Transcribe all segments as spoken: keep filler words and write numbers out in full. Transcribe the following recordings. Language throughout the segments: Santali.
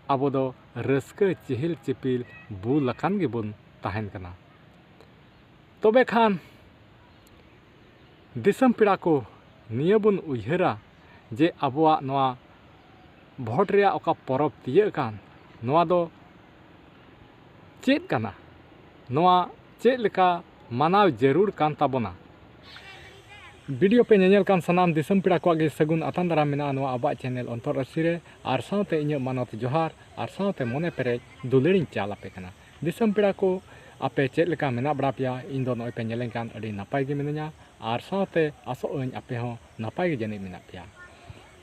ᱟᱵᱚ ᱫᱚ ᱨᱟᱹᱥᱠᱟᱹ ᱪᱤᱦᱤᱞ ᱪᱤᱯᱤᱞ ᱵᱩᱞ ᱟᱠᱟᱱ ᱜᱮᱵᱚᱱ ᱛᱟᱦᱮᱱ ᱠᱟᱱᱟ᱾ ᱛᱚᱵᱮ ᱠᱷᱟᱱ ᱫᱤᱥᱚᱢ ᱯᱮᱲᱟ ᱠᱚ, ᱱᱤᱭᱟᱹ ᱵᱚᱱ ᱩᱭᱦᱟᱹᱨᱟ ᱡᱮ ᱟᱵᱚᱣᱟᱜ ᱱᱚᱣᱟ ᱵᱷᱳᱴ ᱨᱮᱭᱟᱜ ᱚᱠᱟ ᱯᱚᱨᱚᱵᱽ ᱛᱤᱭᱟᱹᱜ ᱠᱟᱱ, ᱱᱚᱣᱟ ᱫᱚ ᱪᱮᱫ ᱠᱟᱱᱟ? ᱱᱚᱣᱟ ᱪᱮᱫ ᱞᱮᱠᱟ ᱢᱟᱱᱟᱣ ᱡᱟᱹᱨᱩᱲ ᱠᱟᱱ ᱛᱟᱵᱚᱱᱟ? ᱵᱷᱤᱰᱤᱭᱳ ᱯᱮ ᱧᱮᱧᱮᱞ ᱠᱟᱱ ᱥᱟᱱᱟᱢ ᱫᱤᱥᱚᱢ ᱯᱮᱲᱟ ᱠᱚᱣᱟᱜ ᱜᱮ ᱥᱟᱹᱜᱩᱱ ᱟᱛᱟᱝ ᱫᱟᱨᱟᱢ ᱢᱮᱱᱟᱜᱼᱟ ᱱᱚᱣᱟ ᱟᱵᱚᱣᱟᱜ ᱪᱮᱱᱮᱞ ᱚᱱᱛᱚᱨ ᱟᱹᱨᱥᱤ ᱨᱮ, ᱟᱨ ᱥᱟᱶᱛᱮ ᱤᱧᱟᱹᱜ ᱢᱟᱱᱚᱛ ᱡᱚᱦᱟᱨ, ᱟᱨ ᱥᱟᱶᱛᱮ ᱢᱚᱱᱮ ᱯᱮᱨᱮᱡ ᱫᱩᱞᱟᱹᱲᱤᱧ ᱪᱟᱞ ᱟᱯᱮ ᱠᱟᱱᱟ᱾ ᱫᱤᱥᱚᱢ ᱯᱮᱲᱟ ᱠᱚ, ᱟᱯᱮ ᱪᱮᱫ ᱞᱮᱠᱟ ᱢᱮᱱᱟᱜ ᱵᱟᱲᱟ ᱯᱮᱭᱟ? ᱤᱧ ᱫᱚ ᱱᱚᱜᱼᱚᱭ ᱯᱮ ᱧᱮᱞᱮᱧ ᱠᱟᱱ ᱟᱹᱰᱤ ᱱᱟᱯᱟᱭ ᱜᱮ ᱢᱤᱱᱟᱹᱧᱟ, ᱟᱨ ᱥᱟᱶᱛᱮ ᱟᱥᱚᱜ ᱟᱹᱧ ᱟᱯᱮ ᱦᱚᱸ ᱱᱟᱯᱟᱭ ᱜᱮ ᱡᱟᱹᱱᱤᱡ ᱢᱮᱱᱟᱜ ᱯᱮᱭᱟ᱾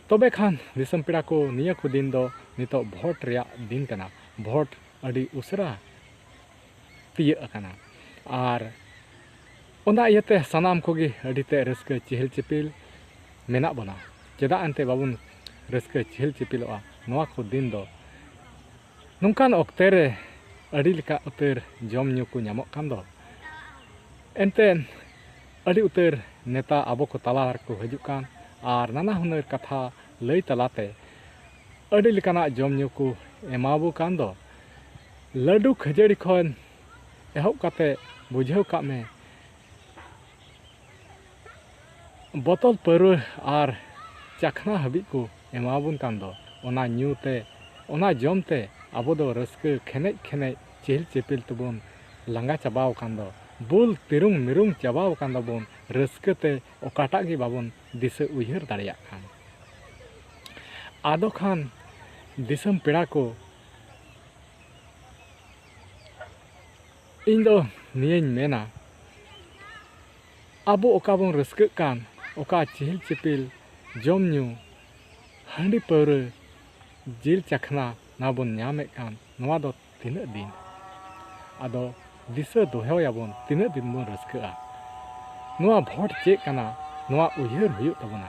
ᱛᱚᱵᱮ ᱠᱷᱟᱱ ᱫᱤᱥᱚᱢ ᱯᱮᱲᱟ ᱠᱚ, ᱱᱤᱭᱟᱹ ᱠᱚ ᱫᱤᱱ ᱫᱚ ᱱᱤᱛᱚᱜ ᱵᱷᱳᱴ ᱨᱮᱭᱟᱜ ᱫᱤᱱ ᱠᱟᱱᱟ᱾ ᱵᱷᱳᱴ ᱟᱹᱰᱤ ᱩᱥᱟᱹᱨᱟ ᱛᱤᱭᱟᱹᱜ ᱟᱠᱟᱱᱟ, ᱟᱨ ᱚᱱᱟ ᱤᱭᱟᱹᱛᱮ ᱥᱟᱱᱟᱢ ᱠᱚᱜᱮ ᱟᱹᱰᱤ ᱛᱮᱫ ᱨᱟᱹᱥᱠᱟᱹ ᱪᱤᱦᱤᱞ ᱪᱤᱯᱤᱞ ᱢᱮᱱᱟᱜ ᱵᱚᱱᱟ᱾ ᱪᱮᱫᱟᱜ ᱮᱱᱛᱮ ᱵᱟᱵᱚᱱ ᱨᱟᱹᱥᱠᱟᱹ ᱪᱤᱦᱤᱞ ᱪᱤᱯᱤᱞᱚᱜᱼᱟ? ᱱᱚᱣᱟ ᱠᱚ ᱫᱤᱱ ᱫᱚ ᱱᱚᱝᱠᱟᱱ ᱚᱠᱛᱮ ᱨᱮ ᱟᱹᱰᱤ ᱞᱮᱠᱟ ᱩᱛᱟᱹᱨ ᱡᱚᱢ ᱧᱩ ᱠᱚ ᱧᱟᱢᱚᱜ ᱠᱟᱱ ᱫᱚ᱾ ᱮᱱᱛᱮᱫ ᱟᱹᱰᱤ ᱩᱛᱟᱹᱨ ᱱᱮᱛᱟ ᱟᱵᱚ ᱠᱚ ᱛᱟᱞᱟ ᱨᱮᱠᱚ ᱦᱤᱡᱩᱜ ᱠᱟᱱ, ᱟᱨ ᱱᱟᱱᱟ ᱦᱩᱱᱟᱹᱨ ᱠᱟᱛᱷᱟ ᱞᱟᱹᱭ ᱛᱟᱞᱟᱛᱮ ᱟᱹᱰᱤ ᱞᱮᱠᱟᱱᱟᱜ ᱡᱚᱢ ᱧᱩ ᱠᱚ ᱮᱢᱟᱵᱚ ᱠᱟᱱ ᱫᱚ᱾ ᱞᱟᱹᱰᱩ ᱠᱷᱟᱹᱡᱟᱹᱲᱤ ᱠᱷᱚᱱ ᱮᱦᱚᱵ ᱠᱟᱛᱮ ᱵᱩᱡᱷᱟᱹᱣ ᱠᱟᱜ ᱢᱮ, ᱵᱚᱛᱚᱞ ᱯᱟᱹᱣᱨᱟᱹ ᱟᱨ ᱪᱟᱠᱷᱱᱟ ᱦᱟᱹᱵᱤᱡ ᱠᱚ ᱮᱢᱟᱵᱚᱱ ᱠᱟᱱ ᱫᱚ᱾ ᱚᱱᱟ ᱧᱩ ᱛᱮ, ᱚᱱᱟ ᱡᱚᱢ ᱛᱮ ᱟᱵᱚ ᱫᱚ ᱨᱟᱹᱥᱠᱟᱹ ᱠᱷᱮᱱᱮᱡ ᱠᱷᱮᱱᱮᱡ ᱪᱤᱦᱤᱞ ᱪᱤᱯᱤᱞ ᱛᱮᱵᱚᱱ ᱞᱟᱸᱜᱟ ᱪᱟᱵᱟᱣ ᱟᱠᱟᱱ ᱫᱚ᱾ ᱵᱩᱞ ᱛᱤᱨᱩᱝ ᱢᱤᱨᱩᱝ ᱪᱟᱵᱟᱣ ᱟᱠᱟᱱ ᱫᱚᱵᱚᱱ᱾ ᱨᱟᱹᱥᱠᱟᱹ ᱛᱮ ᱚᱠᱟᱴᱟᱜ ᱜᱮ ᱵᱟᱵᱚᱱ ᱫᱤᱥᱟᱹ ᱩᱭᱦᱟᱹᱨ ᱫᱟᱲᱮᱭᱟᱜ ᱠᱟᱱ᱾ ᱟᱫᱚ ᱠᱷᱟᱱ ᱫᱤᱥᱚᱢ ᱯᱮᱲᱟ ᱠᱚ, ᱤᱧ ᱫᱚ ᱱᱤᱭᱟᱹᱧ ᱢᱮᱱᱟ, ᱟᱵᱚ ᱚᱠᱟ ᱵᱚᱱ ᱨᱟᱹᱥᱠᱟᱹᱜ ᱠᱟᱱ, ᱚᱠᱟ ᱪᱤᱦᱤᱞ ᱪᱤᱯᱤᱞ ᱡᱚᱢ ᱧᱩ, ᱦᱟᱺᱰᱤ ᱯᱟᱹᱣᱨᱟᱹ, ᱡᱤᱞ ᱪᱟᱠᱷᱱᱟ, ᱱᱚᱣᱟ ᱵᱚᱱ ᱧᱟᱢᱮᱫ ᱠᱟᱱ, ᱱᱚᱣᱟ ᱫᱚ ᱛᱤᱱᱟᱹᱜ ᱫᱤᱱ? ᱟᱫᱚ ᱫᱤᱥᱟᱹ ᱫᱚᱦᱚᱭᱟᱵᱚᱱ ᱛᱤᱱᱟᱹᱜ ᱫᱤᱱ ᱵᱚᱱ ᱨᱟᱹᱥᱠᱟᱹᱜᱼᱟ᱾ ᱱᱚᱣᱟ ᱵᱷᱳᱴ ᱪᱮᱫ ᱠᱟᱱᱟ, ᱱᱚᱣᱟ ᱩᱭᱦᱟᱹᱨ ᱦᱩᱭᱩᱜ ᱛᱟᱵᱚᱱᱟ᱾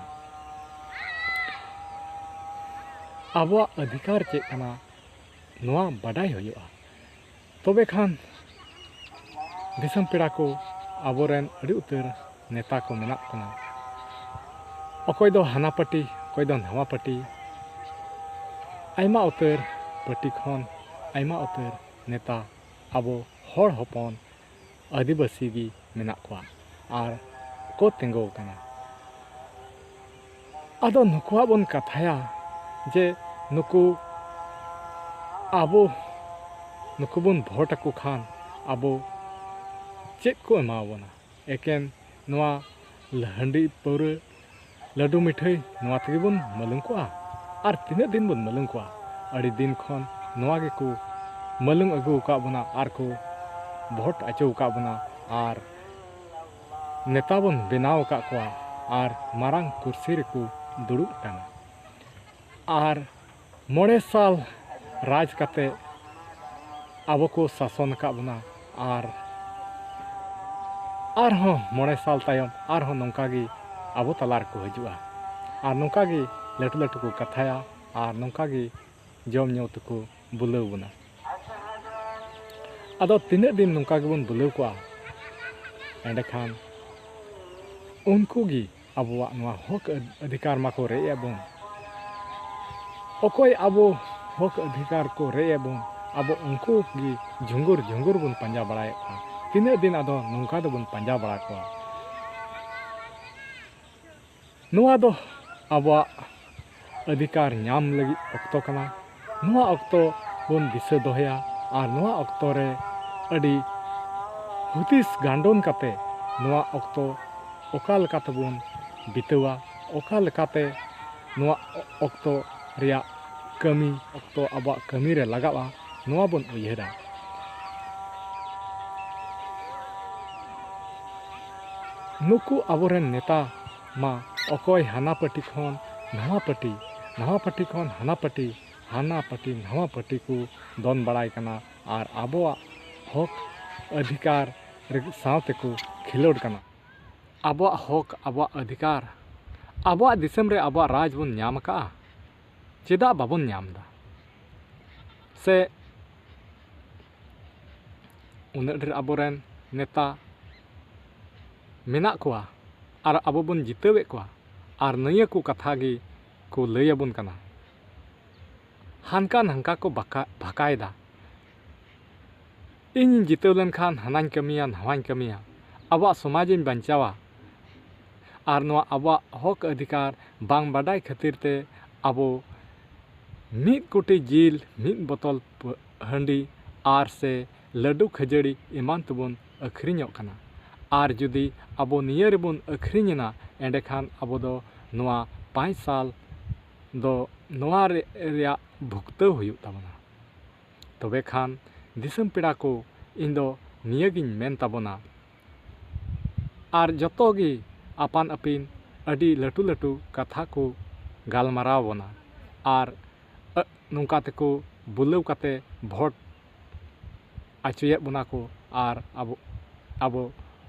ᱟᱵᱚᱣᱟᱜ ᱚᱫᱷᱤᱠᱟᱨ ᱪᱮᱫ ᱠᱟᱱᱟ, ᱱᱚᱣᱟ ᱵᱟᱰᱟᱭ ᱦᱩᱭᱩᱜᱼᱟ᱾ ᱛᱚᱵᱮ ᱠᱷᱟᱱ ᱫᱤᱥᱚᱢ ᱯᱮᱲᱟ ᱠᱚ, ᱟᱵᱚᱨᱮᱱ ᱟᱹᱰᱤ ᱩᱛᱟᱹᱨ ᱱᱮᱛᱟ ᱠᱚ ᱢᱮᱱᱟᱜ ᱵᱚᱱᱟ᱾ ᱚᱠᱚᱭ ᱫᱚ ᱦᱟᱱᱟ ᱯᱟᱹᱴᱤ, ᱚᱠᱚᱭ ᱫᱚ ᱱᱟᱣᱟ ᱯᱟᱹᱴᱤ, ᱟᱭᱢᱟ ᱩᱛᱟᱹᱨ ᱯᱟᱹᱴᱤ ᱠᱷᱚᱱ ᱟᱭᱢᱟ ᱩᱛᱟᱹᱨ ᱱᱮᱛᱟ ᱟᱵᱚ ᱦᱚᱲ ᱦᱚᱯᱚᱱ ᱟᱹᱫᱤᱵᱟᱹᱥᱤ ᱜᱮ ᱢᱮᱱᱟᱜ ᱠᱚᱣᱟ ᱟᱨ ᱠᱚ ᱛᱤᱸᱜᱩ ᱟᱠᱟᱱᱟ᱾ ᱟᱫᱚ ᱱᱩᱠᱩᱣᱟᱜ ᱵᱚᱱ ᱠᱟᱛᱷᱟᱭᱟ ᱡᱮ ᱱᱩᱠᱩ ᱟᱵᱚ, ᱱᱩᱠᱩ ᱵᱚᱱ ᱵᱷᱳᱴ ᱟᱠᱚ ᱠᱷᱟᱱ ᱟᱵᱚ ᱪᱮᱫ ᱠᱚ ᱮᱢᱟᱣᱟᱵᱚᱱᱟ? ᱮᱠᱮᱱ ᱱᱚᱣᱟ ᱦᱟᱺᱰᱤ ᱯᱟᱹᱣᱨᱟᱹ, ᱞᱟᱹᱰᱩ ᱢᱤᱴᱷᱟᱹᱭ, ᱱᱚᱣᱟ ᱛᱮᱜᱮ ᱵᱚᱱ ᱢᱟᱹᱞᱩᱝ ᱠᱚᱜᱼᱟ? ᱟᱨ ᱛᱤᱱᱟᱹᱜ ᱫᱤᱱ ᱵᱚᱱ ᱢᱟᱹᱞᱩᱝ ᱠᱚᱜᱼᱟ? ᱟᱹᱰᱤ ᱫᱤᱱ ᱠᱷᱚᱱ ᱱᱚᱣᱟ ᱜᱮᱠᱚ ᱢᱟᱹᱞᱩᱝ ᱟᱹᱜᱩ ᱟᱠᱟᱫ ᱵᱚᱱᱟ ᱟᱨ ᱠᱚ ᱵᱷᱳᱴ ᱚᱪᱚ ᱟᱠᱟᱫ ᱵᱚᱱᱟ ᱟᱨ ᱱᱮᱛᱟ ᱵᱚᱱ ᱵᱮᱱᱟᱣ ᱟᱠᱟᱫ ᱠᱚᱣᱟ ᱟᱨ ᱢᱟᱨᱟᱝ ᱠᱩᱨᱥᱤ ᱨᱮᱠᱚ ᱫᱩᱲᱩᱵ ᱠᱟᱱᱟ᱾ ᱟᱨ ᱢᱚᱬᱮ ᱥᱟᱞ ᱨᱟᱡᱽ ᱠᱟᱛᱮ ᱟᱵᱚ ᱠᱚ ᱥᱟᱥᱚᱱ ᱟᱠᱟᱫ ᱵᱚᱱᱟ ᱟᱨ ᱟᱨᱦᱚᱸ ᱢᱚᱬᱮ ᱥᱟᱞ ᱛᱟᱭᱚᱢ ᱟᱨᱦᱚᱸ ᱱᱚᱝᱠᱟ ᱜᱮ ᱟᱵᱚ ᱛᱟᱞᱟ ᱨᱮᱠᱚ ᱦᱤᱡᱩᱜᱼᱟ ᱟᱨ ᱱᱚᱝᱠᱟ ᱜᱮ ᱞᱟᱹᱴᱩ ᱞᱟᱹᱴᱩ ᱠᱚ ᱠᱟᱛᱷᱟᱭᱟ ᱟᱨ ᱱᱚᱝᱠᱟ ᱜᱮ ᱡᱚᱢ ᱧᱩ ᱛᱮᱠᱚ ᱵᱩᱞᱟᱹᱣ ᱵᱚᱱᱟ᱾ ᱟᱫᱚ ᱛᱤᱱᱟᱹᱜ ᱫᱤᱱ ᱱᱚᱝᱠᱟ ᱜᱮᱵᱚᱱ ᱵᱩᱞᱟᱹᱣ ᱠᱚᱜᱼᱟ? ᱮᱸᱰᱮᱠᱷᱟᱱ ᱩᱱᱠᱩ ᱜᱮ ᱟᱵᱚᱣᱟᱜ ᱱᱚᱣᱟ ᱦᱚᱠ ᱚᱫᱷᱤᱠᱟᱨ ᱢᱟᱠᱚ ᱨᱮᱡ ᱮᱫ ᱵᱚᱱ᱾ ᱚᱠᱚᱭ ᱟᱵᱚ ᱦᱚᱠ ᱚᱫᱷᱤᱠᱟᱨ ᱠᱚ ᱨᱮᱡ ᱮᱫ ᱵᱚᱱ, ᱟᱵᱚ ᱩᱱᱠᱩ ᱜᱮ ᱡᱷᱩᱸᱜᱩᱨ ᱡᱷᱩᱸᱜᱩᱨ ᱵᱚᱱ ᱯᱟᱸᱡᱟ ᱵᱟᱲᱟᱭᱮᱫ ᱠᱚᱣᱟ᱾ ᱛᱤᱱᱟᱹᱜ ᱫᱤᱱ ᱟᱫᱚ ᱱᱚᱝᱠᱟ ᱫᱚᱵᱚᱱ ᱯᱟᱸᱡᱟ ᱵᱟᱲᱟ ᱠᱚᱣᱟ? ᱱᱚᱣᱟ ᱫᱚ ᱟᱵᱚᱣᱟᱜ ᱚᱫᱷᱤᱠᱟᱨ ᱧᱟᱢ ᱞᱟᱹᱜᱤᱫ ᱚᱠᱛᱚ ᱠᱟᱱᱟ᱾ ᱱᱚᱣᱟ ᱚᱠᱛᱚ ᱵᱚᱱ ᱫᱤᱥᱟᱹ ᱫᱚᱦᱚᱭᱟ ᱟᱨ ᱱᱚᱣᱟ ᱚᱠᱛᱚ ᱨᱮ ᱟᱹᱰᱤ ᱦᱩᱫᱤᱥ ᱜᱟᱱᱰᱚᱱ ᱠᱟᱛᱮ ᱱᱚᱣᱟ ᱚᱠᱛᱚ ᱚᱠᱟ ᱞᱮᱠᱟ ᱛᱮᱵᱚᱱ ᱵᱤᱛᱟᱹᱣᱟ, ᱚᱠᱟ ᱞᱮᱠᱟᱛᱮ ᱱᱚᱣᱟ ᱚᱠᱛᱚ ᱨᱮᱭᱟᱜ ᱠᱟᱹᱢᱤ ᱚᱠᱛᱚ ᱟᱵᱚᱣᱟᱜ ᱠᱟᱹᱢᱤ ᱨᱮ ᱞᱟᱜᱟᱜᱼᱟ, ᱱᱚᱣᱟ ᱵᱚᱱ ᱩᱭᱦᱟᱹᱨᱟ᱾ ᱱᱩᱠᱩ ᱟᱵᱚᱨᱮᱱ ᱱᱮᱛᱟ ᱢᱟ ᱚᱠᱚᱭ ᱦᱟᱱᱟ ᱯᱟᱹᱴᱤ ᱠᱷᱚᱱ ᱱᱟᱣᱟ ᱯᱟᱹᱴᱤ, ᱱᱟᱣᱟ ᱯᱟᱹᱴᱤ ᱠᱷᱚᱱ ᱦᱟᱱᱟ ᱯᱟᱹᱴᱤ, ᱦᱟᱱᱟ ᱯᱟᱹᱴᱤ ᱱᱟᱣᱟ ᱯᱟᱹᱴᱤ ᱠᱚ ᱫᱚᱱ ᱵᱟᱲᱟᱭ ᱠᱟᱱᱟ ᱟᱨ ᱟᱵᱚᱣᱟᱜ ᱦᱚᱠ ᱚᱫᱷᱤᱠᱟᱨ ᱨᱮ ᱥᱟᱶ ᱛᱮᱠᱚ ᱠᱷᱮᱞᱳᱰ ᱠᱟᱱᱟ᱾ ᱟᱵᱚᱣᱟᱜ ᱦᱚᱠ, ᱟᱵᱚᱣᱟᱜ ᱚᱫᱷᱤᱠᱟᱨ, ᱟᱵᱚᱣᱟᱜ ᱫᱤᱥᱚᱢ ᱨᱮ ᱟᱵᱚᱣᱟᱜ ᱨᱟᱡᱽ ᱵᱚᱱ ᱧᱟᱢ ᱟᱠᱟᱫᱼᱟ, ᱪᱮᱫᱟᱜ ᱵᱟᱵᱚᱱ ᱧᱟᱢ ᱮᱫᱟ? ᱥᱮ ᱩᱱᱟᱹᱜ ᱰᱷᱮᱨ ᱟᱵᱚᱨᱮᱱ ᱱᱮᱛᱟ ᱢᱮᱱᱟᱜ ᱠᱚᱣᱟ ᱟᱨ ᱟᱵᱚ ᱵᱚᱱ ᱡᱤᱛᱟᱹᱣᱮᱫ ᱠᱚᱣᱟ ᱟᱨ ᱱᱤᱭᱟᱹ ᱠᱚ ᱠᱟᱛᱷᱟ ᱜᱮ ᱠᱚ ᱞᱟᱹᱭ ᱟᱵᱚᱱ ᱠᱟᱱᱟ᱾ ᱦᱟᱱᱠᱟ ᱱᱟᱝᱠᱟ ᱠᱚ ᱵᱟᱠᱟ ᱵᱷᱟᱠᱟᱭᱮᱫᱟ᱾ ᱤᱧᱤᱧ ᱡᱤᱛᱟᱹᱣ ᱞᱮᱱᱠᱷᱟᱱ ᱦᱟᱱᱟᱧ ᱠᱟᱹᱢᱤᱭᱟ, ᱱᱟᱣᱟᱧ ᱠᱟᱹᱢᱤᱭᱟ, ᱟᱵᱚᱣᱟᱜ ᱥᱚᱢᱟᱡᱽ ᱤᱧ ᱵᱟᱧᱪᱟᱣᱟ᱾ ᱟᱨ ᱱᱚᱣᱟ ᱟᱵᱚᱣᱟᱜ ᱦᱚᱠ ᱚᱫᱷᱤᱠᱟᱨ ᱵᱟᱝ ᱵᱟᱰᱟᱭ ᱠᱷᱟᱹᱛᱤᱨ ᱛᱮ ᱟᱵᱚ ᱢᱤᱫ ᱠᱩᱴᱤ ᱡᱤᱞ, ᱢᱤᱫ ᱵᱚᱛᱚᱞ ᱯᱟᱹ- ᱦᱟᱺᱰᱤ ᱟᱨ ᱥᱮ ᱞᱟᱹᱰᱩ ᱠᱷᱟᱹᱡᱟᱹᱲᱤ ᱮᱢᱟᱱ ᱛᱮᱵᱚᱱ ᱟᱹᱠᱷᱨᱤᱧᱚᱜ ᱠᱟᱱᱟ᱾ ᱟᱨ ᱡᱩᱫᱤ ᱟᱵᱚ ᱱᱤᱭᱟᱹ ᱨᱮᱵᱚᱱ ᱟᱹᱠᱷᱨᱤᱧ ᱮᱱᱟ, ᱮᱸᱰᱮᱠᱷᱟᱱ ᱟᱵᱚ ᱫᱚ ᱱᱚᱣᱟ ᱯᱟᱸᱪ ᱥᱟᱞ ᱫᱚ ᱱᱚᱣᱟ ᱨᱮ- ᱨᱮᱭᱟᱜ ᱵᱷᱩᱜᱛᱟᱹᱣ ᱦᱩᱭᱩᱜ ᱛᱟᱵᱚᱱᱟ᱾ ᱛᱚᱵᱮ ᱠᱷᱟᱱ ᱫᱤᱥᱚᱢ ᱯᱮᱲᱟ ᱠᱚ, ᱤᱧ ᱫᱚ ᱱᱤᱭᱟᱹᱜᱤᱧ ᱢᱮᱱ ᱛᱟᱵᱚᱱᱟ, ᱟᱨ ᱡᱚᱛᱚ ᱜᱮ ᱟᱯᱟᱱ ᱟᱹᱯᱤᱱ ᱟᱹᱰᱤ ᱞᱟᱹᱴᱩ ᱞᱟᱹᱴᱩ ᱠᱟᱛᱷᱟ ᱠᱚ ᱜᱟᱞᱢᱟᱨᱟᱣ ᱵᱚᱱᱟ, ᱟᱨ ᱟᱹ- ᱱᱚᱝᱠᱟ ᱛᱮᱠᱚ ᱵᱩᱞᱟᱹᱣ ᱠᱟᱛᱮ ᱵᱷᱳᱴ ᱟᱹᱪᱩᱭᱮᱫ ᱵᱚᱱᱟ ᱠᱚ, ᱟᱨ ᱟᱵᱚ ᱟᱵᱚ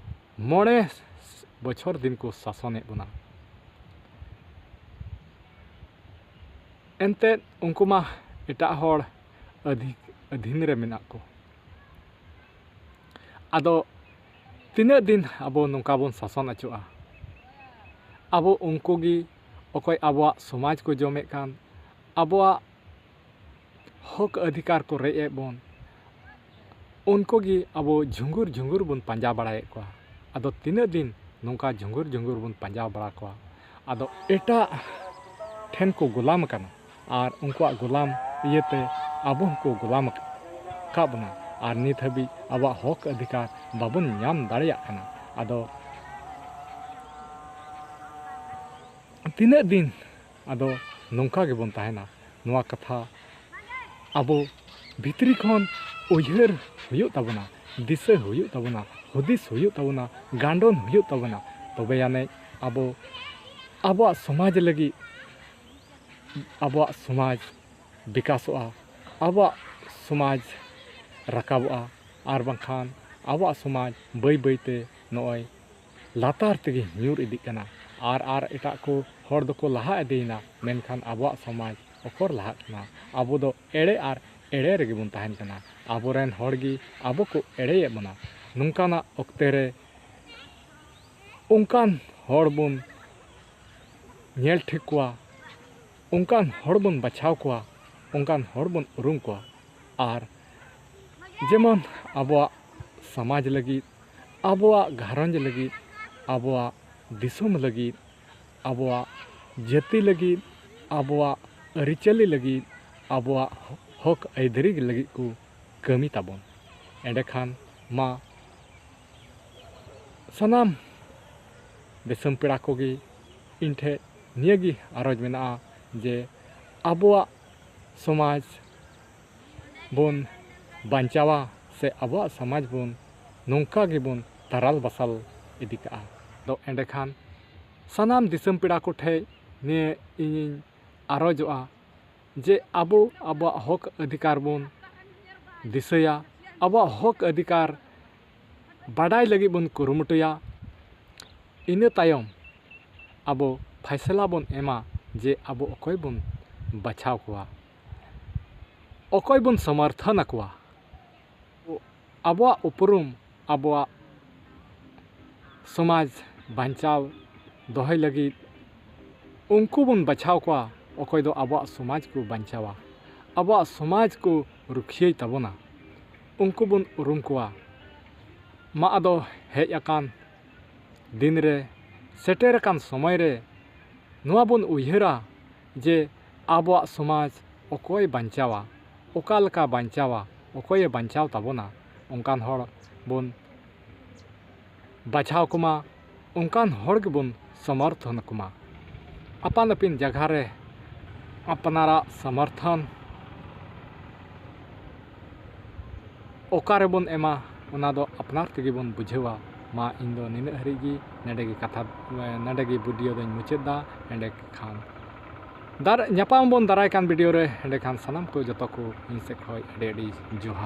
ᱢᱚᱬᱮ ᱵᱚᱪᱷᱚᱨ ᱫᱤᱱ ᱠᱚ ᱥᱟᱥᱚᱱᱮᱫ ᱵᱚᱱᱟ᱾ ᱮᱱᱛᱮᱫ ᱩᱱᱠᱩ ᱢᱟ ᱮᱴᱟᱜ ᱦᱚᱲ ᱟᱹᱫᱷᱤ- ᱟᱹᱫᱷᱤᱱ ᱨᱮ ᱢᱮᱱᱟᱜ ᱠᱚ᱾ ᱟᱫᱚ ᱛᱤᱱᱟᱹᱜ ᱫᱤᱱ ᱟᱵᱚ ᱱᱚᱝᱠᱟ ᱵᱚᱱ ᱥᱟᱥᱚᱱ ᱚᱪᱚᱜᱼᱟ? ᱟᱵᱚ ᱩᱱᱠᱩ ᱜᱮ, ᱚᱠᱚᱭ ᱟᱵᱚᱣᱟᱜ ᱥᱚᱢᱟᱡᱽ ᱠᱚ ᱡᱚᱢᱮᱫ ᱠᱟᱱ, ᱟᱵᱚᱣᱟᱜ ᱦᱚᱠ ᱚᱫᱷᱤᱠᱟᱨ ᱠᱚ ᱨᱮᱡ ᱮᱫ ᱵᱚᱱ, ᱩᱱᱠᱩ ᱜᱮ ᱟᱵᱚ ᱡᱷᱩᱸᱜᱩᱨ ᱡᱷᱩᱸᱜᱩᱨ ᱵᱚᱱ ᱯᱟᱸᱡᱟ ᱵᱟᱲᱟᱭᱮᱫ ᱠᱚᱣᱟ᱾ ᱟᱫᱚ ᱛᱤᱱᱟᱹᱜ ᱫᱤᱱ ᱱᱚᱝᱠᱟ ᱡᱷᱩᱸᱜᱩᱨ ᱡᱷᱩᱸᱜᱩᱨ ᱵᱚᱱ ᱯᱟᱸᱡᱟ ᱵᱟᱲᱟ ᱠᱚᱣᱟ? ᱟᱫᱚ ᱮᱴᱟᱜ ᱴᱷᱮᱱ ᱠᱚ ᱜᱳᱞᱟᱢ ᱟᱠᱟᱱᱟ, ᱟᱨ ᱩᱱᱠᱩᱣᱟᱜ ᱜᱳᱞᱟᱢ ᱤᱭᱟᱹᱛᱮ ᱟᱵᱚ ᱦᱚᱸᱠᱚ ᱜᱳᱞᱟᱢ ᱟᱠᱟᱫ ᱵᱚᱱᱟ, ᱟᱨ ᱱᱤᱛ ᱦᱟᱹᱵᱤᱡ ᱟᱵᱚᱣᱟᱜ ᱦᱚᱠ ᱚᱫᱷᱤᱠᱟᱨ ᱵᱟᱵᱚᱱ ᱧᱟᱢ ᱫᱟᱲᱮᱭᱟᱜ ᱠᱟᱱᱟ᱾ ᱟᱫᱚ ᱛᱤᱱᱟᱹᱜ ᱫᱤᱱ ᱟᱫᱚ ᱱᱚᱝᱠᱟ ᱜᱮᱵᱚᱱ ᱛᱟᱦᱮᱱᱟ? ᱱᱚᱣᱟ ᱠᱟᱛᱷᱟ ᱟᱵᱚ ᱵᱷᱤᱛᱨᱤ ᱠᱷᱚᱱ ᱩᱭᱦᱟᱹᱨ ᱦᱩᱭᱩᱜ ᱛᱟᱵᱚᱱᱟ, ᱫᱤᱥᱟᱹ ᱦᱩᱭᱩᱜ ᱛᱟᱵᱚᱱᱟ, ᱦᱩᱫᱤᱥ ᱦᱩᱭᱩᱜ ᱛᱟᱵᱚᱱᱟ, ᱜᱟᱱᱰᱚᱱ ᱦᱩᱭᱩᱜ ᱛᱟᱵᱚᱱᱟ᱾ ᱛᱚᱵᱮ ᱟᱹᱱᱤᱡ ᱟᱵᱚ ᱟᱵᱚᱣᱟᱜ ᱥᱚᱢᱟᱡᱽ ᱞᱟᱹᱜᱤᱫ, ᱟᱵᱚᱣᱟᱜ ᱥᱚᱢᱟᱡᱽ ᱵᱤᱠᱟᱥᱚᱜᱼᱟ, ᱟᱵᱚᱣᱟᱜ ᱥᱚᱢᱟᱡᱽ ᱨᱟᱠᱟᱵᱚᱜᱼᱟ, ᱟᱨ ᱵᱟᱝᱠᱷᱟᱱ ᱟᱵᱚᱣᱟᱜ ᱥᱚᱢᱟᱡᱽ ᱵᱟᱹᱭ ᱵᱟᱹᱭᱛᱮ ᱱᱚᱜᱼᱚᱭ ᱞᱟᱛᱟᱨ ᱛᱮᱜᱮ ᱧᱩᱨ ᱤᱫᱤᱜ ᱠᱟᱱᱟ᱾ ᱟᱨ ᱟᱨ ᱮᱴᱟᱜ ᱠᱚ ᱦᱚᱲ ᱫᱚᱠᱚ ᱞᱟᱦᱟ ᱤᱫᱤᱭᱮᱱᱟ, ᱢᱮᱱᱠᱷᱟᱱ ᱟᱵᱚᱣᱟᱜ ᱥᱚᱢᱟᱡᱽ ᱚᱠᱚᱨ ᱞᱟᱦᱟᱜ ᱠᱟᱱᱟ? ᱟᱵᱚ ᱫᱚ ᱮᱲᱮ ᱟᱨ ᱮᱲᱮ ᱨᱮᱜᱮ ᱵᱚᱱ ᱛᱟᱦᱮᱱ ᱠᱟᱱᱟ᱾ ᱟᱵᱚᱨᱮᱱ ᱦᱚᱲ ᱜᱮ ᱟᱵᱚ ᱠᱚ ᱮᱲᱮᱭᱮᱫ ᱵᱚᱱᱟ᱾ ᱱᱚᱝᱠᱟᱱᱟᱜ ᱚᱠᱛᱮ ᱨᱮ ᱚᱱᱠᱟᱱ ᱦᱚᱲ ᱵᱚᱱ ᱧᱮᱞ ᱴᱷᱤᱠ ᱠᱚᱣᱟ, ᱚᱱᱠᱟᱱ ᱦᱚᱲ ᱵᱚᱱ ᱵᱟᱪᱷᱟᱣ ᱠᱚᱣᱟ, ᱚᱱᱠᱟᱱ ᱦᱚᱲ ᱵᱚᱱ ᱩᱨᱩᱢ ᱠᱚᱣᱟ᱾ ᱟᱨ ᱡᱮᱢᱚᱱ ᱟᱵᱚᱣᱟᱜ ᱥᱚᱢᱟᱡᱽ ᱞᱟᱹᱜᱤᱫ, ᱟᱵᱚᱣᱟᱜ ᱜᱷᱟᱨᱚᱸᱡᱽ ᱞᱟᱹᱜᱤᱫ, ᱟᱵᱚᱣᱟᱜ ᱫᱤᱥᱚᱢ ᱞᱟᱹᱜᱤᱫ, ᱟᱵᱚᱣᱟᱜ ᱡᱟᱹᱛᱤ ᱞᱟᱹᱜᱤᱫ, ᱟᱵᱚᱣᱟᱜ ᱟᱹᱨᱤᱪᱟᱹᱞᱤ ᱞᱟᱹᱜᱤᱫ, ᱟᱵᱚᱣᱟᱜ ᱦᱚᱠ ᱟᱹᱭᱫᱟᱹᱨᱤ ᱞᱟᱹᱜᱤᱫ ᱠᱚ ᱠᱟᱹᱢᱤ ᱛᱟᱵᱚᱱ᱾ ᱮᱸᱰᱮᱠᱷᱟᱱ ᱢᱟ ᱥᱟᱱᱟᱢ ᱫᱤᱥᱚᱢ ᱯᱮᱲᱟ ᱠᱚᱜᱮ ᱤᱧ ᱴᱷᱮᱱ ᱱᱤᱭᱟᱹᱜᱮ ᱟᱨᱚᱡᱽ ᱢᱮᱱᱟᱜᱼᱟ ᱡᱮ ᱟᱵᱚᱣᱟᱜ ᱥᱚᱢᱟᱡᱽ ᱵᱚᱱ ᱵᱟᱧᱪᱟᱣᱟ ᱥᱮ ᱟᱵᱚᱣᱟᱜ ᱥᱚᱢᱟᱡᱽ ᱵᱚᱱ ᱱᱚᱝᱠᱟ ᱜᱮᱵᱚᱱ ᱛᱟᱨᱟᱞ ᱵᱟᱥᱟᱞ ᱤᱫᱤ ᱠᱟᱜᱼᱟ᱾ ᱫᱚ ᱮᱸᱰᱮᱠᱷᱟᱱ ᱥᱟᱱᱟᱢ ᱫᱤᱥᱚᱢ ᱯᱮᱲᱟ ᱠᱚᱴᱷᱮᱱ ᱱᱤᱭᱟᱹ ᱤᱧᱤᱧ ᱟᱨᱚᱡᱚᱜᱼᱟ ᱡᱮ ᱟᱵᱚ ᱟᱵᱚᱣᱟᱜ ᱦᱚᱠ ᱚᱫᱷᱤᱠᱟᱨ ᱵᱚᱱ ᱫᱤᱥᱟᱹᱭᱟ, ᱟᱵᱚᱣᱟᱜ ᱦᱚᱠ ᱚᱫᱷᱤᱠᱟᱨ ᱵᱟᱰᱟᱭ ᱞᱟᱹᱜᱤᱫ ᱵᱚᱱ ᱠᱩᱨᱩᱢᱩᱴᱩᱭᱟ᱾ ᱤᱱᱟᱹ ᱛᱟᱭᱚᱢ ᱟᱵᱚ ᱯᱷᱟᱭᱥᱟᱞᱟ ᱵᱚᱱ ᱮᱢᱟ ᱡᱮ ᱟᱵᱚ ᱚᱠᱚᱭ ᱵᱚᱱ ᱵᱟᱪᱷᱟᱣ ᱠᱚᱣᱟ, ᱚᱠᱚᱭ ᱵᱚᱱ ᱥᱚᱢᱚᱨᱛᱷᱚᱱ ᱟᱠᱚᱣᱟ᱾ ᱟᱵᱚᱣᱟᱜ ᱩᱯᱨᱩᱢ, ᱟᱵᱚᱣᱟᱜ ᱥᱚᱢᱟᱡᱽ ᱵᱟᱧᱪᱟᱣ ᱫᱚᱦᱚᱭ ᱞᱟᱹᱜᱤᱫ ᱩᱱᱠᱩ ᱵᱚᱱ ᱵᱟᱪᱷᱟᱣ ᱠᱚᱣᱟ, ᱚᱠᱚᱭ ᱫᱚ ᱟᱵᱚᱣᱟᱜ ᱥᱚᱢᱟᱡᱽ ᱠᱚ ᱵᱟᱧᱪᱟᱣᱟ, ᱟᱵᱚᱣᱟᱜ ᱥᱚᱢᱟᱡᱽ ᱠᱚ ᱨᱩᱠᱷᱤᱭᱟᱹᱭ ᱛᱟᱵᱚᱱᱟ᱾ ᱩᱱᱠᱩ ᱵᱚᱱ ᱩᱨᱩᱢ ᱠᱚᱣᱟ᱾ ᱢᱟ ᱟᱫᱚ ᱦᱮᱡ ᱟᱠᱟᱱ ᱫᱤᱱ ᱨᱮ, ᱥᱮᱴᱮᱨ ᱟᱠᱟᱱ ᱥᱚᱢᱚᱭ ᱨᱮ ᱱᱚᱣᱟ ᱵᱚᱱ ᱩᱭᱦᱟᱹᱨᱟ ᱡᱮ ᱟᱵᱚᱣᱟᱜ ᱥᱚᱢᱟᱡᱽ ᱚᱠᱚᱭ ᱵᱟᱧᱪᱟᱣᱟ, ᱚᱠᱟ ᱞᱮᱠᱟ ᱵᱟᱧᱪᱟᱣᱟ, ᱚᱠᱚᱭᱮ ᱵᱟᱧᱪᱟᱣ ᱛᱟᱵᱚᱱᱟ, ᱚᱱᱠᱟᱱ ᱦᱚᱲ ᱵᱚᱱ ᱵᱟᱪᱷᱟᱣ ᱠᱚᱢᱟ, ᱚᱱᱠᱟᱱ ᱦᱚᱲ ᱜᱮᱵᱚᱱ ᱥᱚᱢᱚᱨᱛᱷᱚᱱ ᱠᱚᱢᱟ᱾ ᱟᱯᱟᱱ ᱟᱹᱯᱤᱱ ᱡᱟᱭᱜᱟ ᱨᱮ ᱟᱯᱱᱟᱨᱟᱜ ᱥᱚᱢᱚᱨᱛᱷᱚᱱ ᱚᱠᱟ ᱨᱮᱵᱚᱱ ᱮᱢᱟ, ᱚᱱᱟ ᱫᱚ ᱟᱯᱱᱟᱨ ᱛᱮᱜᱮ ᱵᱚᱱ ᱵᱩᱡᱷᱟᱹᱣᱟ᱾ ᱢᱟ ᱤᱧ ᱫᱚ ᱱᱤᱱᱟᱹᱜ ᱦᱟᱹᱨᱤᱡ ᱜᱮ, ᱱᱚᱰᱮ ᱜᱮ ᱠᱟᱛᱷᱟ, ᱱᱚᱰᱮ ᱜᱮ ᱵᱷᱤᱰᱤᱭᱳ ᱫᱚᱧ ᱢᱩᱪᱟᱹᱫ ᱮᱫᱟ᱾ ᱮᱸᱰᱮ ᱠᱷᱟᱱ ᱫᱟᱨ ᱧᱟᱯᱟᱢ ᱵᱚᱱ ᱫᱟᱨᱟᱭ ᱠᱟᱱ ᱵᱷᱤᱰᱤᱭᱳ ᱨᱮ᱾ ᱮᱸᱰᱮ ᱠᱷᱟᱱ ᱥᱟᱱᱟᱢ ᱠᱚ ᱡᱚᱛᱚ ᱠᱚ ᱤᱧ ᱥᱮᱫ ᱠᱷᱚᱱ ᱟᱹᱰᱤ ᱟᱹᱰᱤ ᱡᱚᱦᱟᱨ᱾